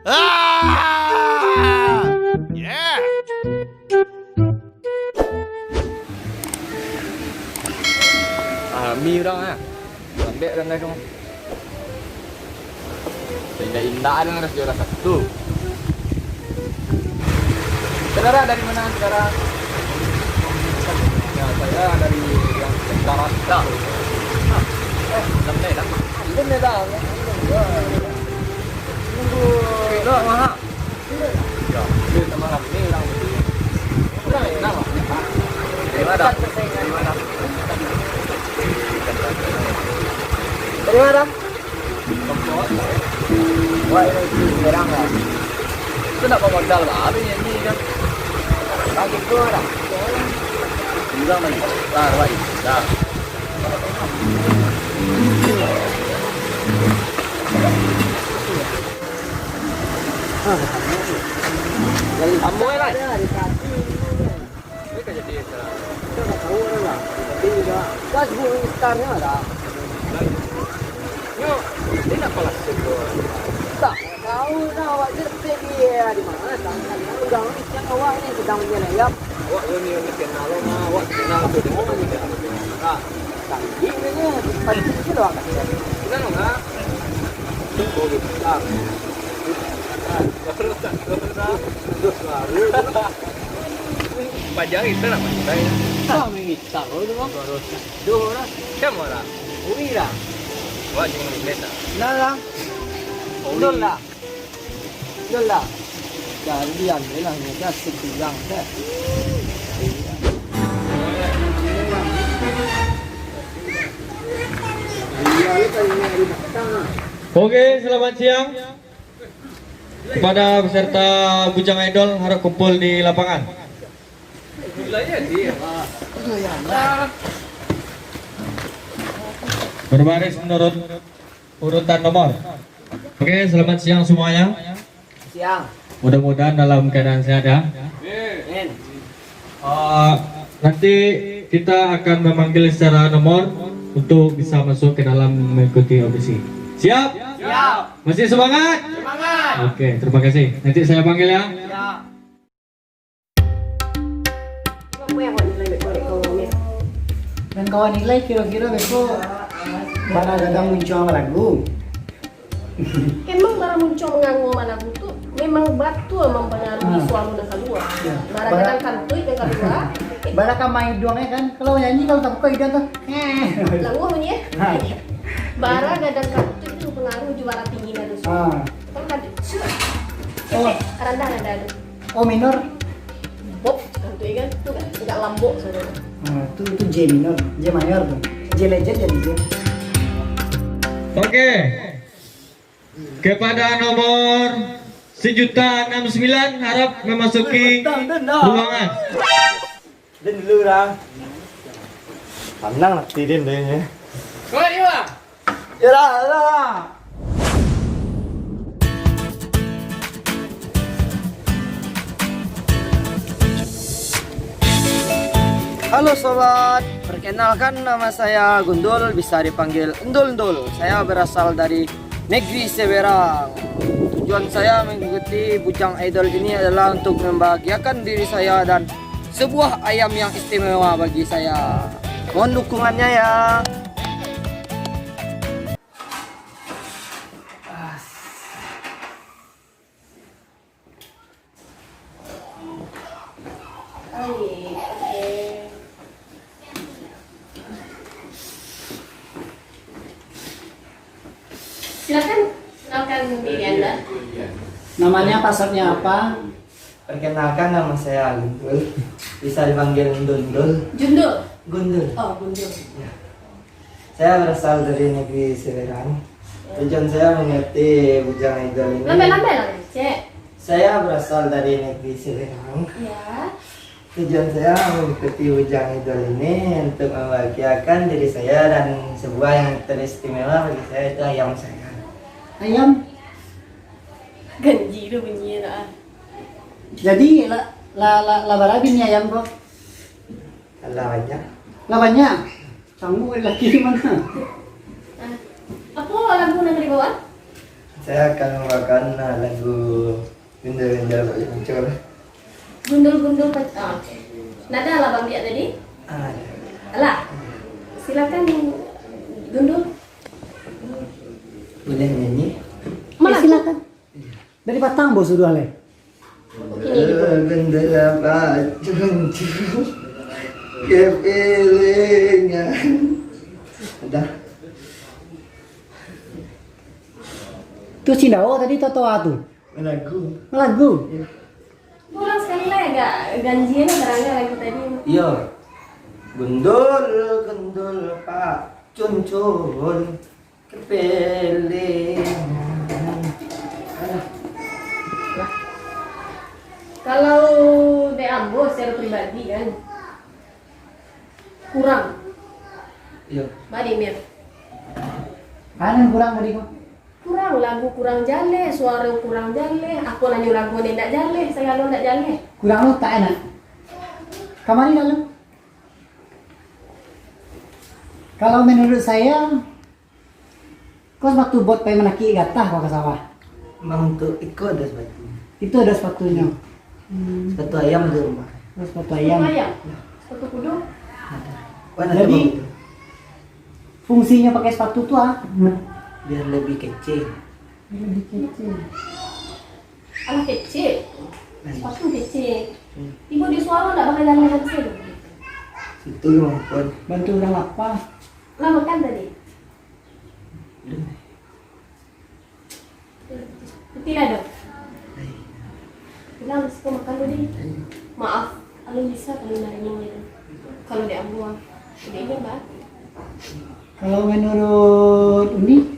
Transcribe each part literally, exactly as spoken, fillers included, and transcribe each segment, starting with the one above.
Ah! Yeah! Ah, mi urang ah. Lambek urang dah tu. Indak-indak ado nan juara satu. Saudara dari mana, saudara? Ya, saya dari yang utara. Ya. Eh, lambek dah. Lambek dah. Tunggu. Tunggu, Mak. Dari mana? Dari mana? Wah, ini sekarang lah. Itu nak pamodal baru nyanyi kan? Bagi tu lah. Bilang lagi. Dah, wah, dah. Ambo lah. Ini kan jadi acara. Kita tak tahu orang lah. Tapi juga, dah sebut ministarnya lah. Nyo, ini nak palastik tu. Tak tahu dah, awak je tak pergi, eh, di mana, tak tahu. Udah ni, siang awak ni sedang menyelayap. Awak tu ni, ni kenal lo mah, awak kenal tu, dia tahu dia. Ah. Tadi ni, pagi tu lah. Kenal lo mah? Tunggu gitu. Ah. Terus, terus, terus. Panjang itu lah, panjang. Ah, mangitang lo tu, Bang. Duh lah. Siapa lah? Ui lah. Wah, jangan main lah. Nah lah. Ui. Dul lah. Dul lah. Kalian ni lah, ni dah sebilang dah. Oke, selamat siang. Kepada peserta Bujang Idol, harap kumpul di lapangan. Berbaris menurut urutan nomor. Oke, selamat siang semuanya. Siang. Mudah-mudahan dalam keadaan sehat ya. Amin. Eh, nanti kita akan memanggil secara nomor untuk bisa masuk ke dalam mengikuti audisi. Siap? Siap. Masih semangat? Semangat. Oke, terima kasih. Nanti saya panggil ya. Ya. Nan kawan nilai kiro-kiro beko bara gadang muncuang balagu. Emang bara muncuang mangangua balagu tu memang batua mampangaruhi suaro nan kalua. Ya. Bara gadang kantuik nan kalua. Bara kama iduang ya kan. Kalau nyanyi kalau tabuka iduang tu. Languah bunyi ya. Ha. Bara gadang kantuik tu mampangaruhi jo bara tinggi nado suaro. Ha. Kalau kantuik, sudah. Oh. Randah nado tu. Oh, minor. Bob, tu kan, tu kan, agak lambok suara. Ah, tu, tu J minor, J mayor tu. J legend jadi J. Oke. Kepada nomor sejuta enam sembilan harap memasuki ruangan. Den dulu dah. Tenang hati den deh. Kau ni, Bang? Yalah, yalah. Halo sobat, perkenalkan nama saya Gundul, bisa dipanggil Endul-Endul. Saya berasal dari negeri Seberang. Tujuan saya mengikuti Bujang Idol ini adalah untuk membahagiakan diri saya dan sebuah ayam yang istimewa bagi saya. Mohon dukungannya ya. Silakan kenalkan diri Anda. Namanya, pasalnya apa? Perkenalkan, nama saya Gundul. Bisa dipanggil Dundul. Jundul? Gundul. Oh, Gundul. Ya. Saya berasal dari negeri Seberang. Tujuan saya mengikuti Bujang Idol ini. Lambai-lambai lah, cek. Saya berasal dari negeri Seberang. Ya. Tujuan saya mengikuti Bujang Idol ini untuk membahagiakan diri saya dan sebuah yang teristimewa bagi saya itu ayam saya. Ayam? Ganji tu bunyi lah. Jadi, lah, lah, lah, lah bara bini ayam ko? Lah banyak. Lah banyak? Kamu laki di mana? Ah, apo lagu nan ka dibawa? Saya akan membawakan, ah, lagu Gundul-Gundul Pak Cuncul. Gundul-Gundul Pak, ah, oke. Nada lah Bang Biak tadi? Ah, ada. Alah, silakan Gundul. Boleh nyanyi? Mana? Eh, silakan. Dari patang bos sudah leh. Gundul-Gundul Pak Cuncul, kepelengan. Dah. Tu Cindawo tadi, Totoa tu. Melagu. Melagu? Iya. Ulang sekali lah, agak ganjil lah, terangkan lagu tadi. Iya. Gundul-gundul Pak Cuncul, kepelengan. Alah. Kalau dek ambo secara pribadi kan, kurang. Iya. Bari, Mir. Mana kurang tadi ko? Kurang lagu, kurang jaleh, suaro kurang jaleh, apo nanyo lagu ni ndak jaleh, sagalo ndak jaleh. Kurang lo tak enak. Kamari lalu. Kalau menurut saya, ko sepatu bot pai manakik gatah ko ka sawah. Bang, untuk iko ada sepatu. Itu ada sepatunya. Hmm. Sepatu ayam di rumah. Oh, sepatu ayam. Sepatu ayam? Sepatu kudo? Ada. Wah, nak jadi, coba itu. Fungsinya pakai sepatu tu, ah? Biar lebih kece. Biar lebih kece. Alah kece. Baik. Sepatu kece. Hmm. Ibu di suara ndak bakal jalan kece tu. Situ kemampuan. Bantu orang lapar. Lah makan tadi? Belum. Putilah dong. Bilang, "Siko makan dulu, deh." Maaf, alun bisa kami narimo itu. Kalau di ambo, ah. Jadi ini, Mbak. Kalau menurut Uni?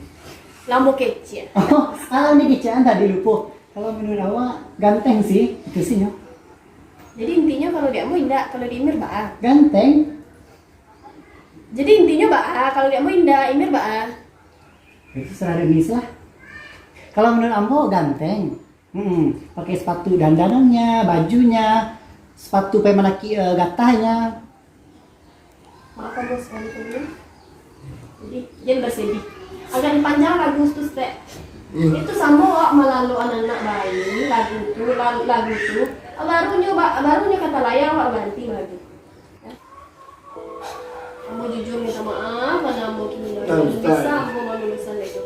Lambo kecil. Oh, ah, Uni kecil, ah, tadi lupo. Kalau menurut awak, ganteng sih, itu sih, yo. Jadi intinya kalau di ambo indak, kalau di Imir, bah. Ganteng. Jadi intinya, bah, kalau di ambo indak, Imir, bah. Itu serah Uni lah. Kalau menurut ambo ganteng. Hmm, pakai sepatu dandanannya, bajunya, sepatu pai manakik, eh, gatahnyo. Maaf, Bos, kami tadi. Jadi, jan basedih. Agak dipanjang lagu tu, Stek. Iya. Itu samo awak malalo anak-anak bayi, lagu tu, la-, lagu tu. Barunyo, ba-, barunyo kata layang awak baranti lagu. Ambo jujur minta maaf, karena ambo kini lah. Nah, bisa ambo malu dosa itu.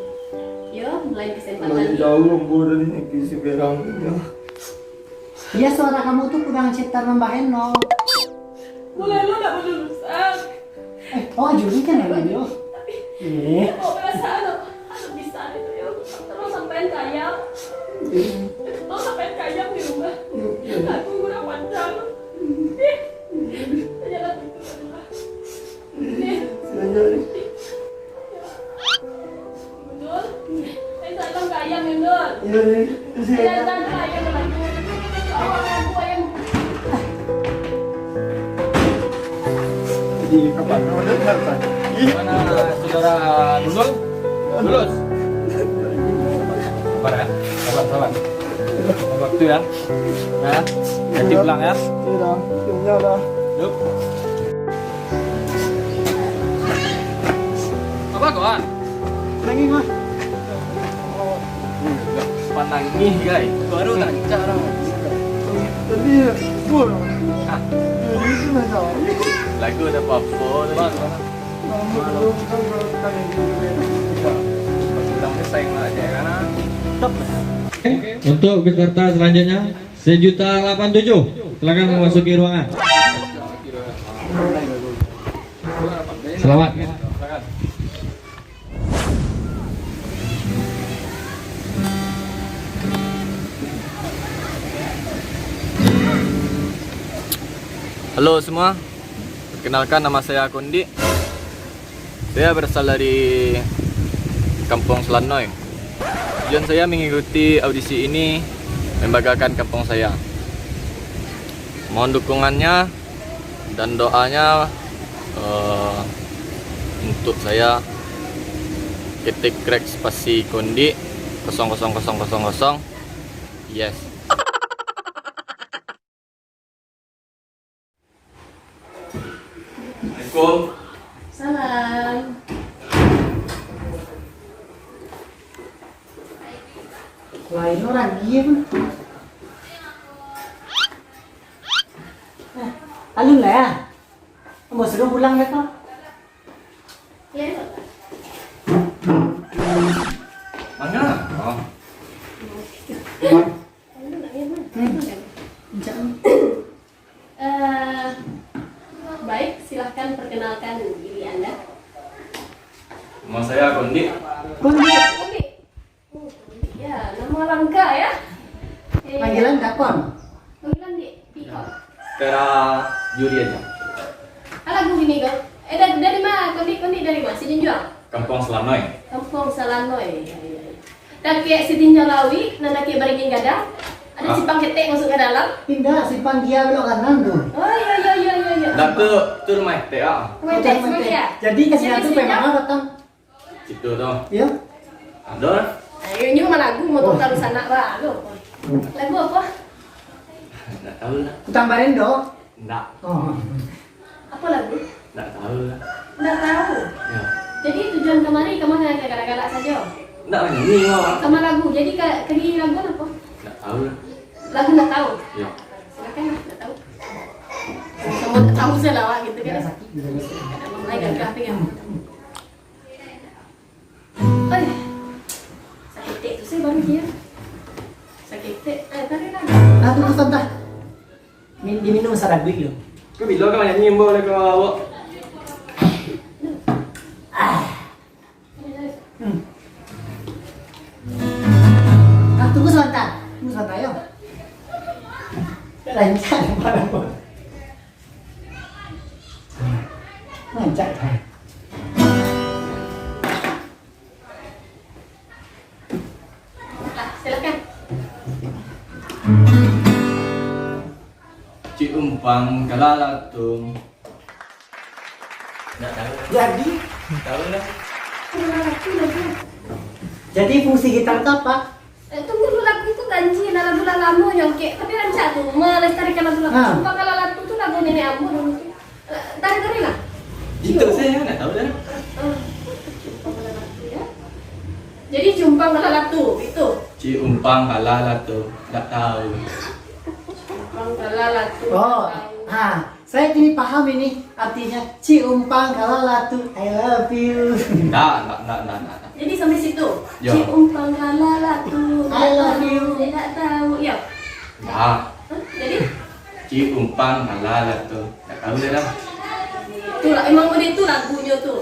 Yo, lain kesempatan. Lain jauh ambo dari negeri seberang, yo. Iya, suara kamu tuh kurang cetar membahen, no. Mulai lo nak malu dosa. Eh, oh, jujur kan, yo? Tapi, eh, kok perasaan lo, harus bisa itu, yo. Terus sampai kaya. Terus sampai kaya di rumah. Aku kurang panjang. Ih, jangan gitu. Ih. Betul? Eh, salam ke ayam, Yundul. Iya, iya. Eh, salam ke ayam, Yundul. Awak aku, ayam. Di kapan? Mana saudara Nunul? Lulus? Sabar ya, sabar, sabar. Waktu ya. Ya, nanti pulang ya. Iya, dah. Siap, dah. Yuk. Apa, kawan? Lagi, Mas. Panangih, guys. Baru tak cak dah. Tadi, gua. Ah. Jadi itu lah, Cak. Lagu ada apa-apa tadi. Bang, bang. Untuk peserta selanjutnya, sejuta lapan tujuh. Silakan memasuki ruangan. Selamat. Halo semua, perkenalkan nama saya Kondi. Saya berasal dari Kampung Selanoi. Tujuan saya mengikuti audisi ini membanggakan kampung saya. Mohon dukungannya dan doanya, eh, untuk saya, ketik Rex spasi Kondi kosong kosong kosong kosong kosong. Yes. Assalamualaikum. Salam. Lain urang gila pun. Eh, alun lah ya. Ambo suruh pulang beko. Iya, Pak. Manga? Oh. Hmm. Eh, baik, silahkan perkenalkan diri Anda. Nama saya Kondi. Kondi. Kondi. Oh, ya, nama langka ya. Eh, panggilan Dakon. Panggilan di, di Kon. Sekarang Yuri aja. Alah, gue gini, Kon. Eh, dari, dari mana? Kondi, Kondi dari mana? Sijunjuang? Kampung Salanoi. Kampung Salanoi. Ya, ya, ya. Dakek Sitinjau Lauik, nan dakek Barigin Gadang. Ada simpang ketek masuk ke dalam. Indak, simpang dia belok kanan tu. Oh, iya, iya, iya, iya, iya. Dah tu, tu rumah etek, ah. Rumah etek, rumah etek. Jadi, ke sini tu Sitinjau? Memang datang. Situ tu. Iyo. Ado lah. Ayo, nyo mah lagu, mau tahu sanak ba lo. Lagu apa? Ndak tahu lah. Utang Barendo? Ndak. Oh. Apa lagu? Ndak tahu lah. Ndak tahu. Ya. Jadi tujuan kamari ka ma, ka galak-galak sajo? Ndak, nyanyi mah. Sama lagu. Jadi ka, ka di lagu apa? Ndak tahu lah. Lagu ndak tahu? Ya. Silakan lah, ndak tahu. Sama ndak tahu sajo lah, wak, gitu kan. Ndak sakit, ndak sakit. Mulai gagah tu ya. Ai, saketek tu sajo baru dia. Saketek, eh, tadi lah. Nah, tu, tu, santai. Min-, diminum saraguik tu. Kau bilo ka manyanyi, ambo nak ka awak? Ah. Hmm. Ah, tunggu sabanta. Tunggu sabanta, yo. Lancar, malam. Rancak, kan? Lah, silakan. Cik Umpang Kalalatung. Ndak tahu. Jadi? Tahu lah. Kalalatung, Kalalatung. Jadi fungsi gitar tu apa? Eh, tunggu dulu, lagu tu ganji lah, lagu lah lamo nyo, kek. Tapi rancak tu, melestarikan lagu lah. Ha. Sumpah Kalalatu tu lagu nenek ambo dulu tu. Eh, tarik-tarik lah. Itu sajo ndak tahu dah. Eh, Sumpah Kalalatu, ya. Jadi, Sumpah Kalalatu, itu. Cik Umpang Kalalatu, ndak tahu. Sumpah Kalalatu, oh, ndak tahu. Ha. Saya jadi paham ini artinya, Cik Umpang Kalalatu, I love you. Ndak, ndak, ndak, ndak, ndak. Jadi sampai situ. Yo. Cik Umpang Kalalatu, I love you. Ndak tahu, yo. Ndak. Hah? Jadi? Cik Umpang Kalalatu, ndak tahu dah. Itulah, emang model itu lagunyo tu.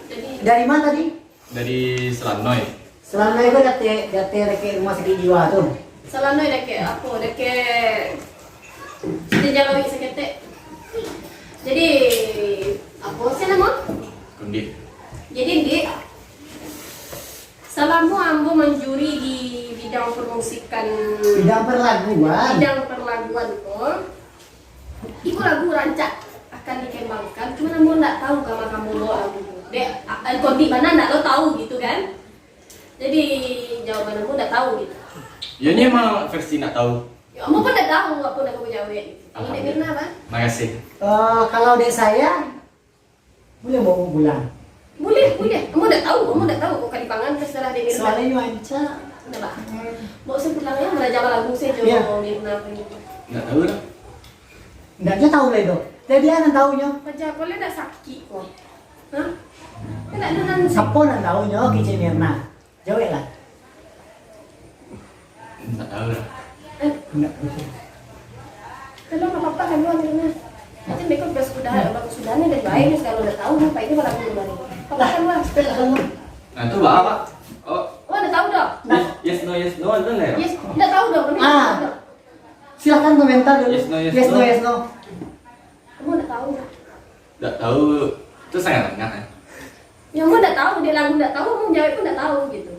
Jadi dari mana tadi? Dari Salanoi. Salanoi ko date, date dakek rumah sakik jiwa tu. Salanoi dakek apo? Dakek Sitinjau Lauik saketek. Jadi, apo sih namo? Kondi. Jadi, Dik, salamo ambo manjuri di bidang permusikan, bidang perlaguan. Bidang perlaguan ko, iko lagu rancak akan dikembangkan, cuman ambo ndak tahu ka ma ambo bawa lagu tu. Dek, a-, a-, Kondi bana ndak lo tahu gitu kan. Jadi, jawaban ambo ndak tahu gitu. Yo, ini emang versi ndak tahu. Yo, ambo pun ndak tahu apo nak ambo jawab gitu. Kalau dek Mirna, apa? Makasih. Eh, kalau dek saya, Boleh bawa pulang? Boleh, boleh. Ambo ndak tahu, ambo ndak tahu. Kok ka dipangan, terserah dek Mirna. Soalnya nyo rancak. Ndak, bah. Hmm. Bawa sajo pulang, yo, balajar balagu sajo. Yo. Mirna ko. Ndak tahu lah. Ndak nyo tahu lai doh. Jadi, a nan tahu nyo? Paja, kau lai ndak sakik ko? Hah? Kan ndak ado nan sakik. Siapo nan tahu nyo, kecek Mirna? Jaweklah. Ndak tahu lah. Eh? Ndak tahu. Kalau ndak apa-apa, kan, Wan, Wan. Nanti mereka udah sudah, udah sudah nih, udah baik nih, kalau udah tahu, ngapain dia malah dulu lagi? Apa-apa, kan, Wan? Lah, lah, lah. Nah, itu bah, Pak. Oh. Oh, udah tahu dah? Yes, yes, no, yes, no, itu lah ya? Yes, ndak tahu dah, benar. Ah. Ndak tahu dah. Silakan komentar dulu. Yes, no, yes, yes, no, no. Yes, no. Kamu ndak tahu dah. Ndak tahu, tu sangat lengah, eh. Yang pun ndak tahu, dia lagu ndak tahu, mau jawab pun ndak tahu gitu.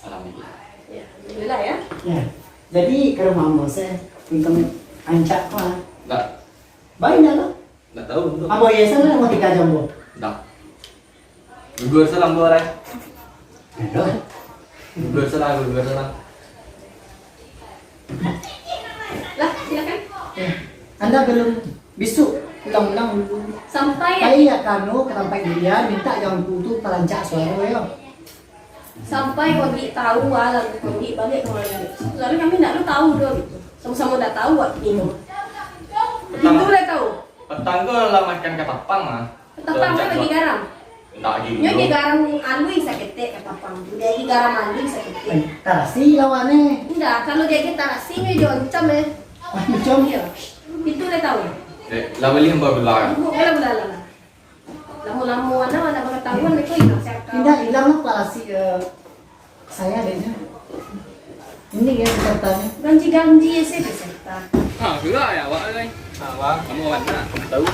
Alhamdulillah. Ya, alhamdulillah ya. Ya. Jadi, ke rumah ambo se, untuk ancak mah. Ndak. Baik ndak lo? Ndak tahu tu. Ambo ya sana mau tiga jam, Bu. Ndak. Gugur salam, Bu, Rai. Aduh. Gugur salam, gugur salam. Lah, silakan. Eh, anda belum bisuk ulang-ulang dulu. Sampai ya? Pai ya kanu ke tempat dia, minta jangan putus perancak suara ya. Sampai kau Dik tahu ah lagu kau Dik baliak ka mano. Soalnyo kami ndak lo tahu doh gitu. Samo-samo ndak tahu wak kini. Itu lah tahu. Patang ko lah makan katapang ah. Katapang tu lagi garam. Ndak lagi. Nyo lagi garam alui saketek katapang tu. Dia lagi garam alui saketek. Eh, tarasi lawan ni. Indak, kalau dia lagi tarasi nyo dia oncom eh. Ah, oncom? Iyo. Itu lah tahu. Eh, lah bali hamba gula. Bukan gula lah. Lamo-lamo anak, anak pangatahuan mereka hilang siapa. Indak hilang lah parasi eh, saya adanya. Ini ya pesertanya. Ganji-ganji ya sih peserta. Ha, gula ya awak kan? Awak. Kamu awak nak? Tahu.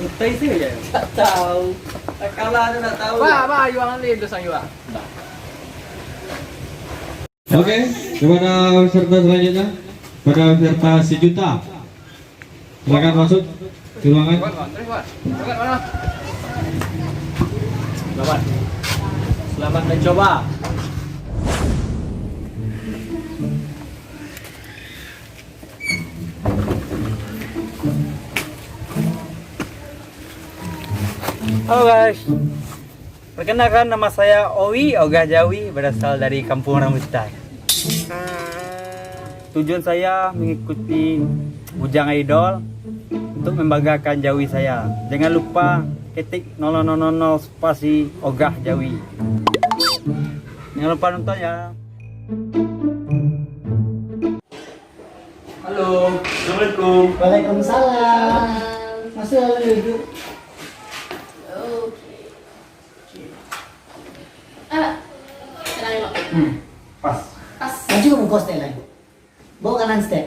Utai sih ya. Tak tahu. Tak kalah tu nak tahu. Wah, wah, yuang ni dosa yuang. Oke, kepada peserta selanjutnya, pada peserta sejuta. Silakan masuk ke ruangan. Selamat. Selamat mencoba. Halo guys. Perkenalkan, nama saya Owi Ogah Jawi, berasal dari Kampung Rambutan. Tujuan saya mengikuti Bujang Idol untuk membanggakan Jawi saya. Jangan lupa ketik nol nol nol nol spasi Ogah Jawi. Jangan lupa nonton ya. Halo, assalamualaikum. Waalaikumsalam. Masuk lalu duduk. Oke. Ah, tenang, Mak. Hmm, pas. Pas. Maju ka muko step lain. Bawa kanan step.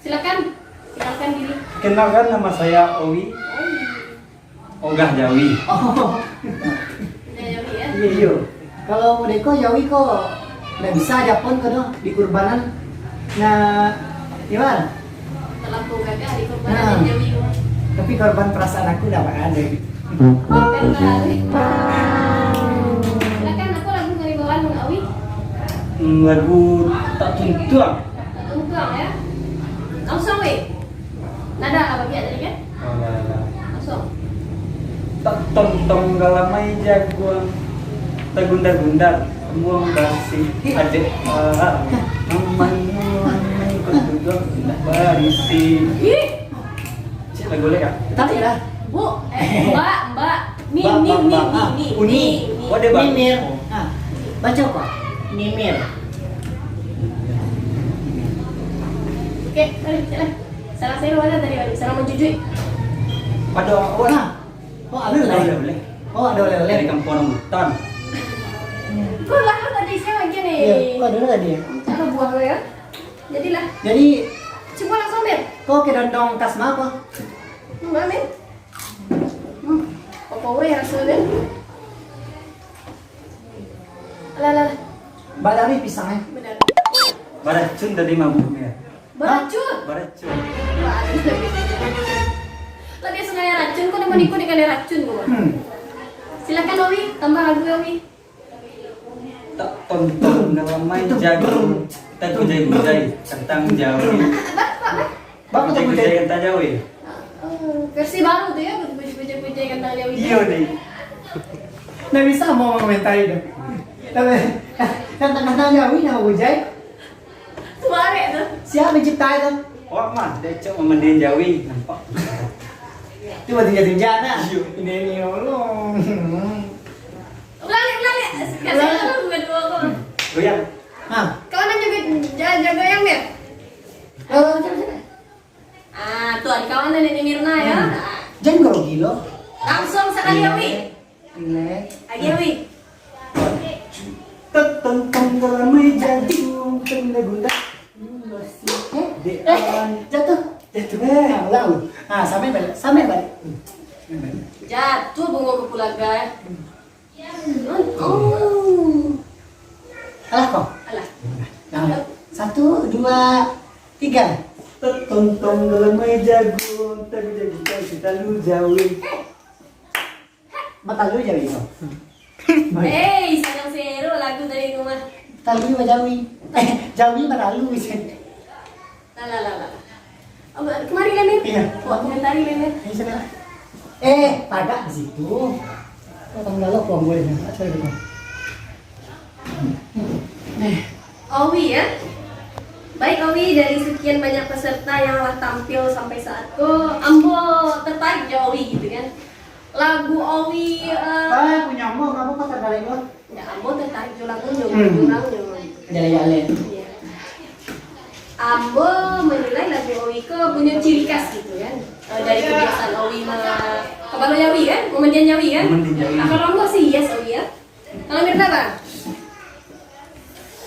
Silakan, kenalkan diri. Kenalkan, nama saya Owi. Owi. Ogah Jawi. Oh. Ogah Jawi, ya? Iyo. Kalau model ko Jawi ko ndak bisa Japun ko doh dikurbanan. Nah, Iwan. Terlampau gagah dikurbanan Jawi ko. Tapi korban perasaan aku ndak bakal ado. Silakan, apa lagu dari bawaan, Bang Awi? Hmm, lagu Tak Tuntuang. Tak Tuntuang, ya. Langsung, weh. Nada lah bagian tadi, kan? Oh, nada. Langsung. Tak tontong galamai jaguang, tagundar-gundar, buang basi, adek, ah, mamai, mamai, kau tuduang, indak barisi. Ih! Cik lagu lek, Kak? Tarik lah. Bu, eh, Mbak, Mbak. Ni, Mbak, ni, Mbak, ni, Mbak. Ah, ni, Uni. Ni, ni. What about Mimir. Ah, baca apa? Mimir. Oke, tarik, cek lah. Salah saya mana tadi, Bang? Salah mencucui. Ada, awak. Ah. Oh, ada oleh-oleh. Ada oleh-oleh. Oh, ada oleh-oleh. Dari Kampung Rambutan. Kau lah, kau tadi siang lagi ni. Iya, kau ada tadi ya? Ada buah lo ya. Jadilah. Jadi, coba langsung, Beb. Kau ke dondong kasma apa? Enggak, Min. Hmm. Apa weh rasanya? Alah, alah. Badari pisang, eh? Benar. Baracun tadi mabuknya. Baracun? Baracun. Lah dia sungai racun, kau dah manikun ikan racun kau. Hmm. Silakan, Owi, tambah lagu, Owi. Tak tontong dalam main jagung, tak gujai-gujai kentang jawi. Bah, bah, bah. Bah, tak gujai-gujai kentang jawi. Oh, versi baru tu ya, gujai-gujai kentang jawi. Iyo, deh. Ndak bisa mau mengomentari tu. Tapi, kentang-kentang jawi nak gujai. Suarek tu. Siapa cipta itu? Awak mah, dia cok memendian jawi, nampak. Tu berarti dia tunjak nah. Iyo. Ini, ini, Allah. Ulang, ulang, ulang. Kasih ulang. Ulang, ulang, ulang, ulang. Goyang. Ha. Kawan nak jaga, ja-, jaga yang dia. Oh, macam mana? Ah, tu ada kawan Nenek Mirna ya. Hmm. Jangan grogi lo. Langsung sekali ya, Wi. Rilek. Lagi ya, Wi. Tentang ramai jagung, tenda gunda. Masih. Eh, eh, jatuh. Jatuh. Eh, ulang. Ah, sampai balik. Sampai balik. Hmm. Sampai balik. Jatuh bungo kapulaga, eh. Hmm. Oh. Alah kau. Alah. Nah, satu, dua, tiga. Tentang ramai jagung, tenda gunda, kita lu jauh. Eh. Batalu jawi kau. Eh, sanang sero lagu tadi tu mah. Talu bajawi. Eh, jawi batalu isi. Lah, lah, lah, lah. Apa, kemari lah, Mir. Iya. Buat komentari lah, Mir. Ayo, sini lah. Eh, tagak di situ. Datang lalok, Bang, boleh, ya? Acara gitu. Owi, ya? Baik, Owi, dari sekian banyak peserta yang lah tampil sampai saat ko, ambo tertarik jo Owi, gitu kan. Lagu Owi, eh, Ah, punyo ambo, ngapa kau tertarik, Bang? Ya, ambo tertarik jo lagunyo, Hmm. jo urangnyo. Dari Alek. Iya. Ambo menilai lagu Owi ko punyo ciri khas gitu kan. Eh, dari kebiasaan Owi ma-, kabalonyo Owi kan, mamandian Owi kan. Mamandian Owi. Ah, kalau ambo sih yes Owi ya. Kalau Mirna, Bang?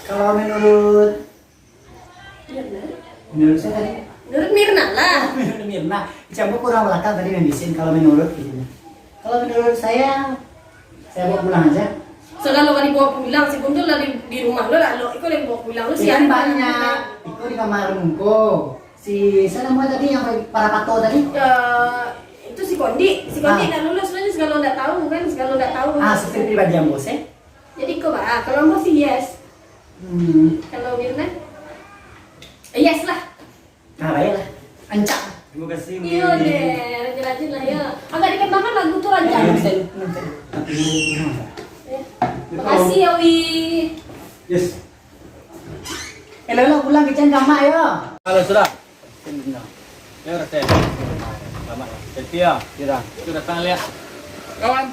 Kalau menurut Mirna? Menurut saya tadi. Menurut Mirna lah. Menurut Mirna. Campur kurang belakang tadi main bisin kalau menurut gitu. Kalau menurut saya, saya bawa pulang aja. Sagalo ka dibawa pulang, si Gundul lah di, di rumah lo lah, lo iko lah dibawa pulang, lo Ya, si kan Arif banyak. Iko di kamar muko. Si, siapa namanya tadi yang parapato tadi? Eh, itu si Kondi. Si Kondi Ah. ndak lulus, lo sagalo ndak tahu kan, sagalo ndak tahu. Ah, sopir pribadi ambo, sih. Jadi ko, Bah, kalau ambo sih yes. Hmm. Kalau Mirna? Eh, yes lah. Ah, baiklah. Rancak. Terima kasih, Iyo Wi. deh, rajin-rajin lah ya. Agak dikembangkan lagu tu rancak. Iya, bisa, bisa. Tapi ini, ini masa. Ya. Makasih ya, Wi. Yes. Elok-elok pulang kecen ka mak yo. Halo, sudah. Ya, udah, Teh. Selamat. Setia. Sudah. Itu datang lihat. Kawan.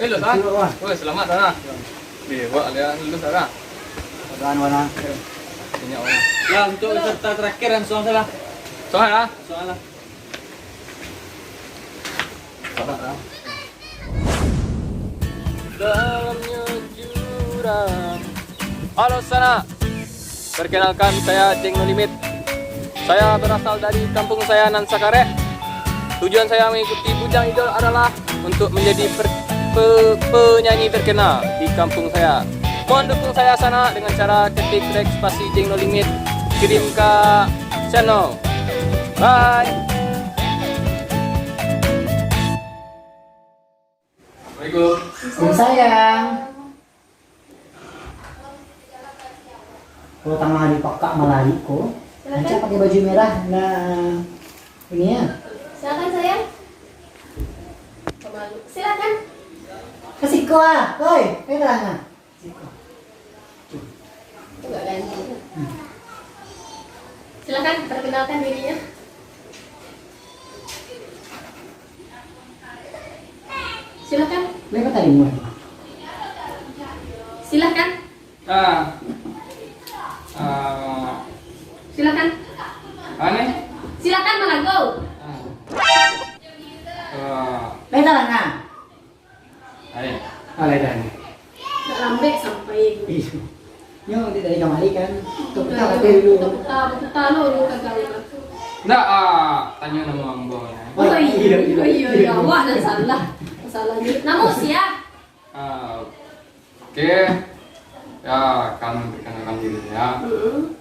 Eh, lulus, ah? Lulus, Wan. Woi, selamat, ah. Iya, Wak, lihat lulus, ah. Apaan, Wan, ah? Banyak, Wan. Ya, untuk peserta terakhir yang soal salah. Soal, ah? Soal, ah. Sabar, ah. Dalamnya jurang. Halo, sanak. Perkenalkan, saya Jeng No Limit. Saya berasal dari kampung saya nan sakarek. Tujuan saya mengikuti Bujang Idol adalah untuk menjadi per-, pe-, penyanyi terkenal di kampung saya. Mohon dukung saya sanak dengan cara ketik teks spasi Jeng No Limit, kirim ka channel. Bye. Assalamualaikum. Waalaikumsalam. Kalau tangah hari pakak malari ko, Silakan. Rancak pakai baju merah, nah, ini ya. Silakan, sayang. Silakan. Kasih ko ah, oi, merah nah. Kasih ko. Itu nggak ganti. Hmm. Silakan perkenalkan dirinya. Silakan. Mereka tadi mulai. Silakan. Ah. Ah. Silakan. Aneh. Silakan, Malago. Ah. Ah. Mereka lah, nah. Ayo. Alai dah ni. Nak lambek sampai. Iyo. Nyo, dia dari kamari kan. Tok Udah, Peta pakai dulu. Tok Peta, Tok Peta lo, lo kagak lo. Ndak, ah, tanyo namo ambo, ya. Oh, Oh, iyo, iyo, iyo, iyo, iyo, iyo. Awak nan salah. Masalah ni. Namo sia? Ah, oke. Ya, kami perkenalkan diri, ya. Hmm.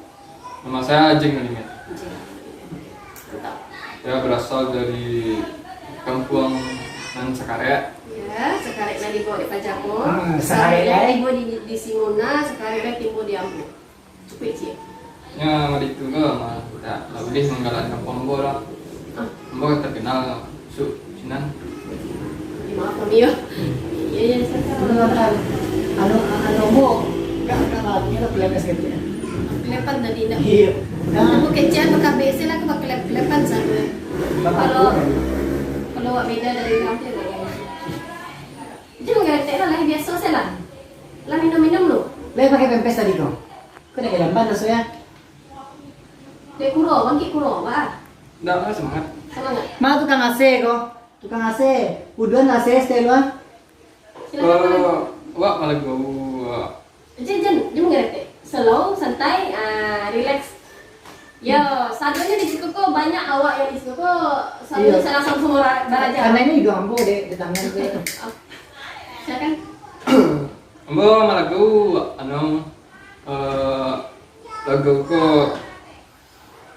Nama saya Jeng Limit. Jeng. Mantap. Saya berasal dari kampung nan sakarek. Ya, sakarek nan dibawa di Pajako. Ah, sakarek, sakarek eh? Tibo di, di Simona, sakarek lah tibo di Ambo. Cukup kecil. Ya, mari tu ke, mah, tak, lah boleh manggalak kampung Ambo lah. Ah. Ambo terkenal. Su, sinan. Maaf, Mami, yo. Iya, iya, saya tahu. Anu, anu, anu, bu, enggak, enggak, enggak, ini udah pelepes gitu ya. Kelepan tadi, nak. Iya. Nah. Aku kecil, pakai B C lah, aku pakai kelep-, kelepan sama. Bapak Kalau, aku, kan? Kalau awak beda dari orang tu, ya. Dia menggeretek lah, lah biasa saja lah. Lah minum-minum lu. Lah pakai pempes tadi kau. Kau nak ke lamban masuk ya? Dek kuro, bangkit kuro, Pak. Ndak, ndak semangat. Semangat. Ma tukang A C ko. Tukang A C. Uduan A C setel, wah. Silakan, Pak. Eh, wak malah gua. Jen, jen, jen mengerti. Slow, santai, ah, relax. Yo, sadonyo di siko ko banyak awak yang di siko ko selalu Iya. salah sama-sama ra-, baraja. Karena ini udah ambo dek, di tangan dek. Oh. Silakan. Ambo malah gua, anu, eh, lagu ko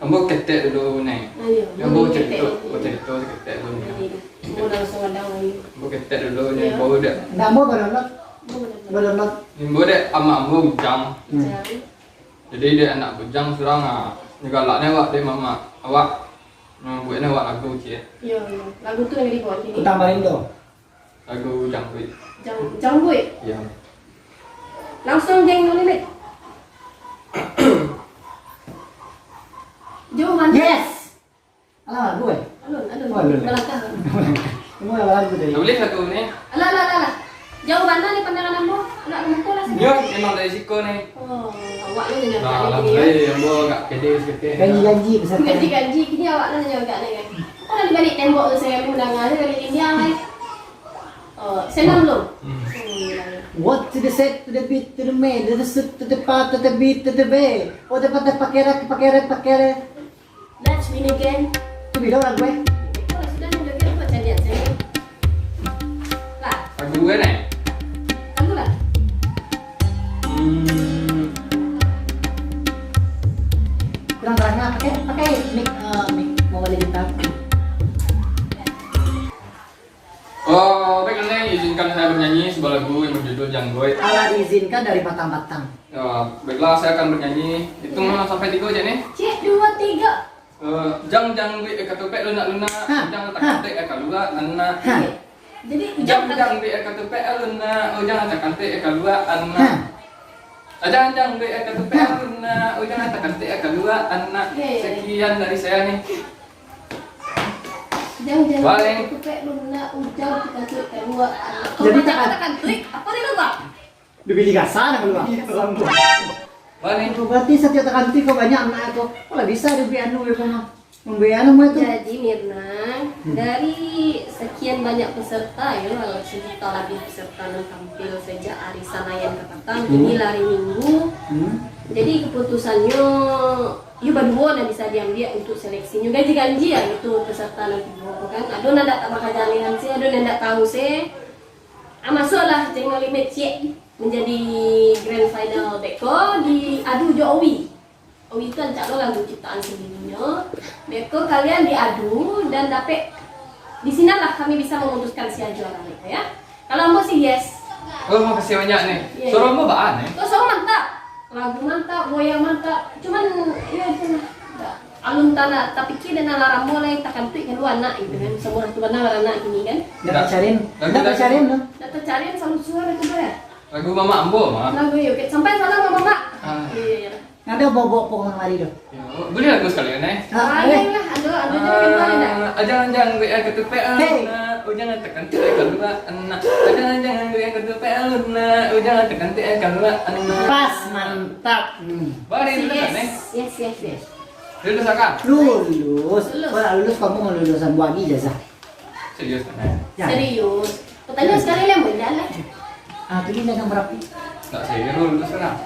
Ambo ketek dulu, Neng. Ah, iya. Ambo Ambo cerita, ketek. Ambo cerita ketek dulu, Neng. Iya. Ambo langsung ada lagi. Ambo ketek dulu, Neng. Iya. Ambo dek. Ndak, ambo badownload. Ambo badownload. Badownload. Ambo dek amak ambo bujang. Hmm. Bujang. Jadi dek anak bujang surang, ah, nyo galaknyo awak dek mamak awak. Mambueknyo awak lagu ciek. Iya, iya. Lagu tu yang dibuat ini. Kutang Barindo. Lagu Jangguik. Jang-, Jangguik? Iya. Langsuang Jeng No Limit. Jawabannya? Yes! Alah, lagu, eh? Alun, alun. Oh, alun, eh? Balakang. Semua lagu tadi. Tak boleh lagu ni. Alah, alah, alah, alah. Jawabannya ni pandangan ambo. Nak rumput lah. Nyo, memang dari siko ni. Oh, awak ni nyo. Nah, alhamdulillah, ambo agak pede sikit. Ganji-ganji besar. Ganji-ganji, kini awak ni nyo agak ni, kan? Kok dari balik tembok tu, saya mendengar dari dinding, eh? Oh, senang belum? Hmm. Hmm. What to the set, to the beat, to the man, to the suit, to the part, to the beat, to the bay. Oh, the part, the pakere, pakere, pakere. Let's win again. Tu bila lagu, eh? Oh, sudah ni, udah biar buat carian saya. Lah. Lagu gue, nih? Lagu lah. Hmm. Kurang terang, pakai, pakai mic, eh, mic mobile kita. Oh, baiklah, nih, izinkan saya bernyanyi sebuah lagu yang berjudul Janggoy. Alah diizinkan dari batang-batang. Ya, baiklah, saya akan bernyanyi. Hitung sampai tiga aja, nih. Cek, dua, tiga. Eh, jang, jang, duit, eh, katupek, lunak, lunak. Ha, jang, ha. Takantik, eh, kalua, anak. Ha. Jadi, jang, jang, duit, eh, katupek, eh, lunak. Oh, jang, takantik, eh, kalua, anak. Ha. Ah, jang, jang, duit, eh, katupek, eh, lunak. Oh, jang, takantik, eh, kalua, anak. Ya, ya, ya. Sekian dari saya, nih. Jang, jang, duit, eh, katupek, lunak. Oh, jang, takantik, eh, kalua, anak. Jadi, oh, jang, takan- takantik. Apa dia, Bang? Duit bili gasan aku, Bang. Bali. Oh, berarti satiok takantik ko banyak anak ko. Kok lah bisa duit anu ko mah? Membeli anu mah tu. Jadi, Mirna, hmm, dari sekian banyak peserta, ya, sejuta lebih peserta yang tampil sejak hari Sanayan ka patang, hmm, kini lah hari Minggu. Hmm. Jadi, keputusannyo, yo baduo nan bisa diambiak untuk seleksinyo. Ganji-ganji lah itu peserta nan tibo ko kan. Ado nan ndak tabaka jalehan se, ado nan ndak tahu se. Ah, masuaklah Jeng No Limit ciek manjadi grand final beko diadu jo Owi. Owi tu rancak lo lagu ciptaan sandirinyo. Beko kalian diadu dan dapek, di sinanlah kami bisa mamutuskan sia juara beko, ya. Kalau ambo sih yes. Oh, makasih banyak nih. Iya, suara iya. Ambo baa nih? Oh, suara mantap. Lagu mantap, goyang mantap. Cuman, ya itulah. Alun tanda tapikia dan alarm lai takantuik kalua anak gitu kan. Sama urang tu bana baranak kini kan. Ndak tacarin. Ndak tacarin tu. Ndak tacarin salusuah itu dah. Lagu mamak ambo mah. Lagu yo, oke. Sampai salam mamak. Ah. Iya, iya, iya. Ada bobok pong lamari tu. Ya, boleh lagu sekalian, eh? Ah, boleh. Boleh lah. Aduh, aduh, jangan kembali dah. Ah, jangan, jangan, gue yang ketupean. Hei. Nah, oh, jangan tekan, tekan dua, anak. Ah, jangan, jangan, gue yang ketupean. Nah, oh, jangan tekan, tekan dua, anak. Pas, mantap. Hmm. Boleh dulu kan, eh? Yes, yes, yes. Lulus, Kak? Lulus. Lulus. Kalau lulus, kamu mau lulusan buah lagi, jasa. Serius, kan? Ya. Serius. Pertanyaan sekali lah, boleh lah. Ah, tu dia dagang barapi. Tak serius, lulus, kan?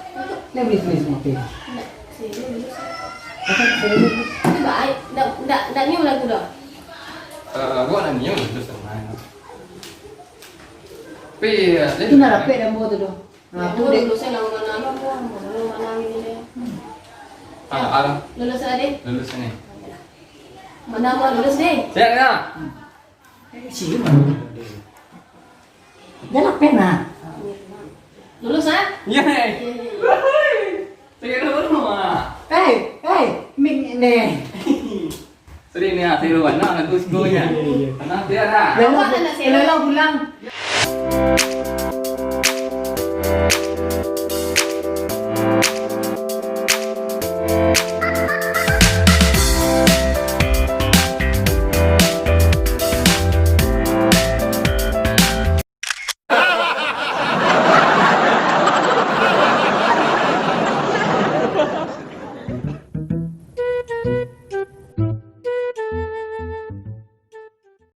Lah, boleh, boleh, semua, boleh. Ndak, serius, lulus. Apa, serius, lulus? Itu baik. Ndak, ndak, ndak nyium lagu dah. Eh, gua ndak nyium, lulus, kan? Tapi, ya, itu dia nak rapek dan bawa tu, doh. Nah, tu dek. Lulus, eh, lawan mana lo, apa? Mana lo, mana ini, deh? Hmm. Ah, ah. Lulus lah, deh. Lulus ni. Mana mau lulus, deh? Siap, ya? Hmm. Eh, siap. Dah lah, pena. Lulus, ah? Iya, eh. Iya, iya, iya. Saya dulu, Mak. Eh, eh, mik ni. Sorry ni, ah, saya lupa nak lagu sekolah. Iya, iya, iya. Tenang, biar dah. Awak nak nak saya. Lalu pulang.